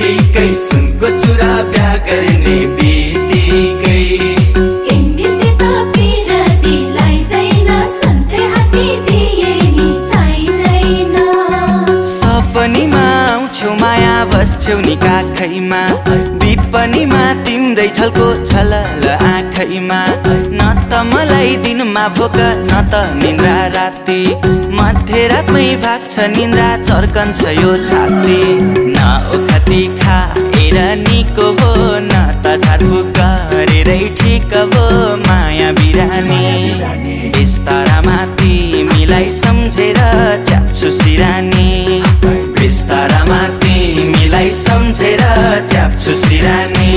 ठिकै सुनको चुरा बिहा गर्ने बित्तिकै केन्डीसित पिरती लाइदैन सन्ते हाती दिए नि चाहिँदैन सपनीमा आउँछौ माया बस्छौ नि काखैमा विपनीमा तिम्रै छलको छलल आँखैमा न त मलाई दिनमा भोक न त निन्द्रा राति मध्यरातमै भाग्छ निन्द्रा चर्कन्छ यो छाती न ओखती खाएर निको हो न त झारफुक गरेरै ठिक हो माया बिरानी बिस्तारामा तिमीलाई सम्झेर च्याप्छु सिरानी बिस्तारामा तिमीलाई सम्झेर च्याप्छु सिरानी